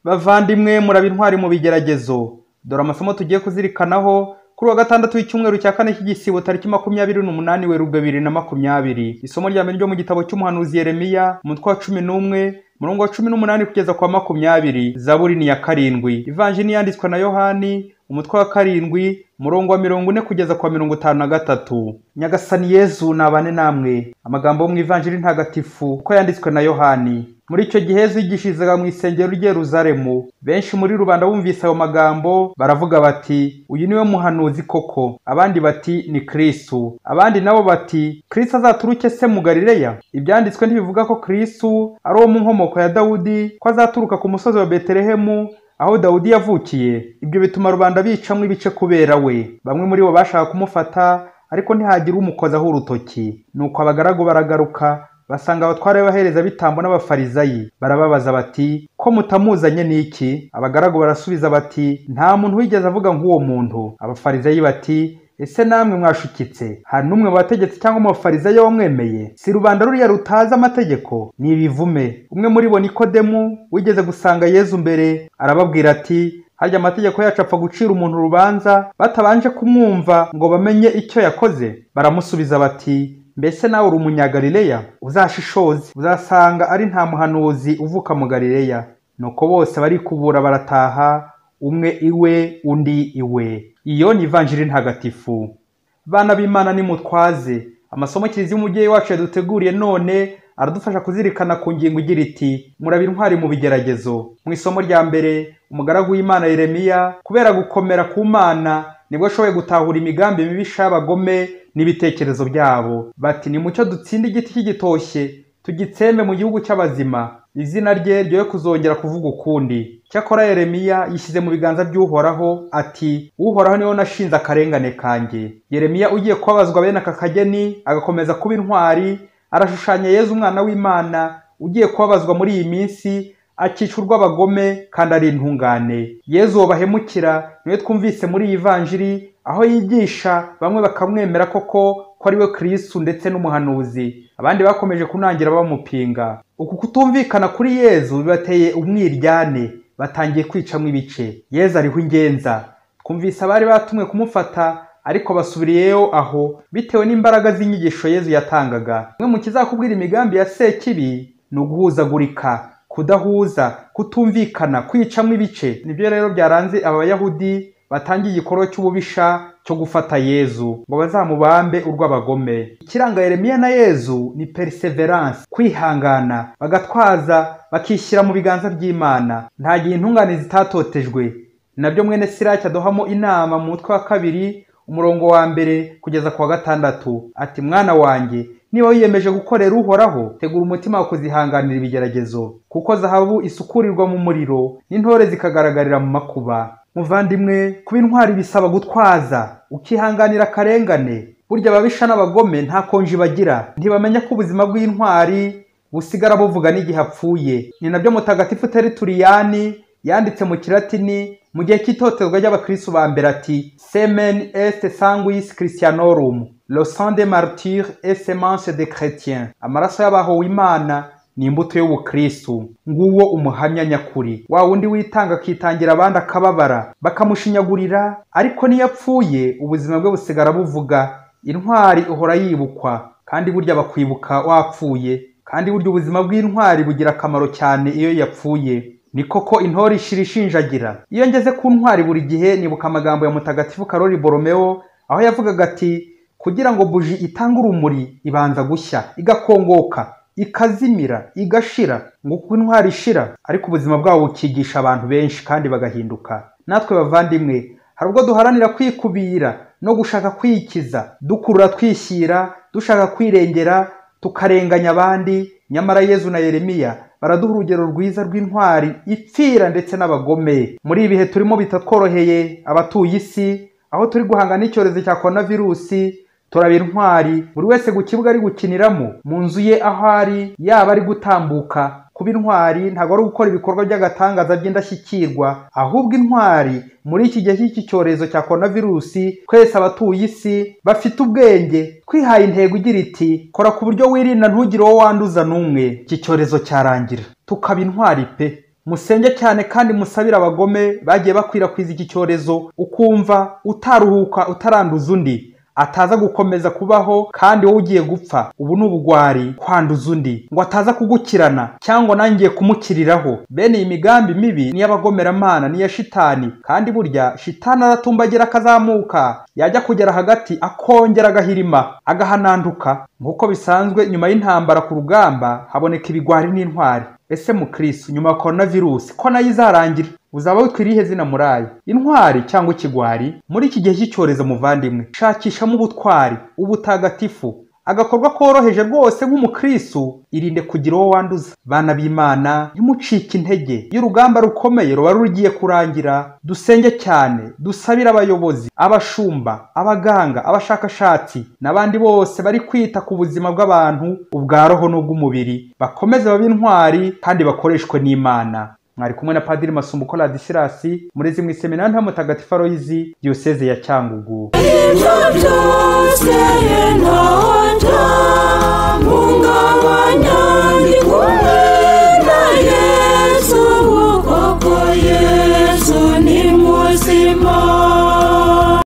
Bavandimwe, muraba intwari mu bigeragezo. Dore amasomo tugiye kuzirikanaho kuri wa gatandatu w'icyumweru cya kane cy'igisibo, tariki 28 Werurwe 2020. Isomo rya mbere ryo mu gitabo cy'umuhanuzi Yeremiya, umutwe wa 11, umurongo wa 18 kugeza kwa 20. Zaburi ni ya 7. Ivanjiri yanditswe na Yohani, umutwe wa 7, umurongo wa 40 kugeza kwa 53. Nyagasani Yezu nabane namwe. Amagambo yo mu Ivanjiri ntagatifu uko yanditswe na Yohani. Muri icyo gihe Yezu yigishirizaga mu isengero ry'i Yerusalemu. Benshi muri rubanda bumvise ayo magambo baravuga bati, uyu niwe muhanuzi koko. Abandi bati, ni Kristo. Abandi nabo bati, Kristo azaturuke se mu Galileya? Ibyanditswe ntibivuga ko Kristo ari uwo mu nkomoko ya Dawudi, ko azaturuka ku musozi wa Betelehemu aho Dawudi yavukiye? Ibyo bituma rubanda bicamwo ibice kubera we. Bamwe muri bo bashaka kumufata, ariko ntihagira umukozaho urutoki. Nuko abagaragu baragaruka basanga abatware b'abaherezabitambo n'abafarizayi, barababaza bati, ko mutamuzanye n'iki? Abagaragu barasubiza bati, nta muntu wigeze avuga nk'uwo muntu. Abafarizayi bati, ese namwe mwashukitse? Hari n'umwe mu bategetsi cyangwa mu bafarizayi wamwemeye? Si rubanda ruriya rutazi amategeko? Ni ibivume. Umwe muri bo, Nikodemu, wigeze gusanga Yezu mbere, arababwira ati, harya amategeko yacu apfa gucira umuntu urubanza batabanje kumwumva ngo bamenye icyo yakoze? Baramusubiza bati, mbese nawe uri umunyagalileya? Uzashishoze, uzasanga ari nta muhanuzi uvuka mu Galileya. Nuko bose barikubura barataha, umwe iwe undi iwe. Iyo ni Ivanjiri ntagatifu. Bana b'Imana, nimutwaze. Amasomo Kiliziya umubyeyi wacu yaduteguriye none aradufasha kuzirikana ku ngingo igira iti, muraba intwari mu bigeragezo. Mu isomo rya mbere, umugaragu w'Imana Yeremiya, kubera gukomera ku Mana, nibwo ashoboye gutahura imigambi mibisha y'abagome n'ibitekerezo byabo. Bati, nimucyo dutsinde igiti cy'igitoshye, tugitsembe mu gihugu cy'abazima, izina rye ryoye kuzongera kuvuga ukundi. Cyakora Yeremiya yishyize mu biganza by'Uhoraho ati, Uhoraho niwe nashinze akarengane kanjye. Yeremiya ugiye kubabazwa bene aka kageni agakomeza kuba intwari, arashushanya Yezu umwana w'Imana ugiye kubabazwa muri iyi minsi, akicwa urw'abagome kandi ari intungane. Yezu uwo bahemukira niwe twumvise muri iyi Ivanjiri, aho yigisha bamwe bakamwemera koko ko ari we Kristo ndetse n'umuhanuzi, abandi bakomeje kunangira bamupinga. Uku kutumvikana kuri Yezu bibateye umwiryane, batangiye kwicamwo ibice. Yezu ariho ingenza. Twumvise abari batumwe kumufata, ariko basubiriyeyo aho bitewe n'imbaraga z'inyigisho Yezu yatangaga. Umwe mu kizakubwira imigambi ya Sekibi ni uguhuzagurika, kudahuza, kutumvikana, kwicamwo ibice. Nibyo rero byaranze aba Bayahudi batangiye igikorwa cy'ububisha cyo gufata Yezu ngo bazamubambe urw'abagome. Ikiranga Yeremiya na Yezu ni perseverance, kwihangana, bagatwaza, bakishyira mu biganza by'Imana. Nta gihe intungane zitatotejwe. Nabyo mwene Siraki aduhamo inama mu mutwe wa 2, umurongo wa 1 kugeza ku wa 6, ati, mwana wanjye, niba wiyemeje gukorera Uhoraho, tegura umutima wawe kuzihanganira ibigeragezo, kuko zahabu isukurirwa mu muriro n'intore zikagaragarira mu makuba. Muvandimwe, kuba intwari bisaba gutwaza, ukihanganira akarengane. Burya ababisha n'abagome nta konji bagira, ntibamenya ko ubuzima bw'intwari busigara buvuga n'igihe apfuye. Ni nabyo Mutagatifu Tertuliyani yanditse mu Kilatini mu gihe cy'itotezwa ry'abakristo ba mbere ati, semen est sanguis Christianorum, le sang des martyrs et semence des chrétiens. Amaraso y'abahowe Imana ni imbuto y'ubukristo. Nguwo umuhamya nyakuri, wa wundi witanga akitangira abandi akababara, bakamushinyagurira, ariko niyo apfuye ubuzima bwe busigara buvuga. Intwari uhora yibukwa, kandi burya bakwibuka wapfuye. Kandi burya ubuzima bw'intwari bugira akamaro cyane iyo yapfuye. Ni koko intore ishira ishinjagira. Iyo ngeze ku ntwari buri gihe nibuka amagambo ya Mutagatifu Karoli Boromeo, aho yavugaga ati, kugira ngo buji itange urumuri ibanza gushya, igakongoka, ikazimira, igashira. Nguko intwari ishira, ariko ubuzima bwabo bukigisha abantu benshi kandi bagahinduka. Natwe bavandimwe, hari ubwo duharanira kwikubira no gushaka kwikiza, dukurura twishyira, dushaka kwirengera, tukarenganya abandi. Nyamara Yezu na Yeremiya baraduha urugero rwiza rw'intwari ipfira ndetse n'abagome. Muri ibihe turimo bitatworoheye abatuye isi, aho turi guhangana n'icyorezo cya coronavirusi, turaba intwari buri wese ku kibuga ari gukiniramo, mu nzu ye aho ari, yaba ari gutambuka. Kuba intwari ntabwo ari ugukora ibikorwa by'agatangaza by'indashyikirwa, ahubwo intwari muri iki gihe cy'iki cyorezo cya coronavirusi, twese abatuye isi bafite ubwenge twihaye intego igira iti, kora ku buryo wirinda ntugire uwo wanduza n'umwe, iki cyorezo cyarangira tukaba intwari pe. Musenge cyane kandi musabire abagome bagiye bakwirakwiza iki cyorezo, ukumva utaruhuka utaranduza undi, ataza gukomeza kubaho kandi wowe ugiye gupfa. Ubu ni ubugwari kwanduza undi ngo ataza kugukirana cyangwa nangiye kumukiriraho. Bene iyi migambi mibi ni iy'abagomeramana, ni iya shitani, kandi burya shitani aratumbagira akazamuka, yajya kugera hagati akongera agahirima agahananduka. Nk'uko bisanzwe nyuma y'intambara ku rugamba haboneka ibigwari n'intwari. Ese mukristo, nyuma ya coronavirus ko nayo izarangira, uzaba witwa irihe zina murayi? Intwari cyangwa ikigwari? Muri iki gihe cy'icyorezo muvandimwe, shakishamo ubutwari, ubutagatifu, agakorwa koroheje rwose nk'umukristo. Irinde kugira uwo wanduza. Bana b'Imana, ntimucike intege. Iyo urugamba rukomeye ruba rugiye kurangira, dusenge cyane, dusabire abayobozi, abashumba, abaganga, abashakashatsi n'abandi bose bari kwita ku buzima bw'abantu, ubwa roho n'ubw'umubiri, bakomeze babe intwari kandi bakoreshwe n'Imana. Mwari kumwe na Padiri Masumbuko Ladisirasi, murezi mu iseminari nto Mutagatifu Aloyizi, Diyoseze ya Cyangugu. Ibyo byose nta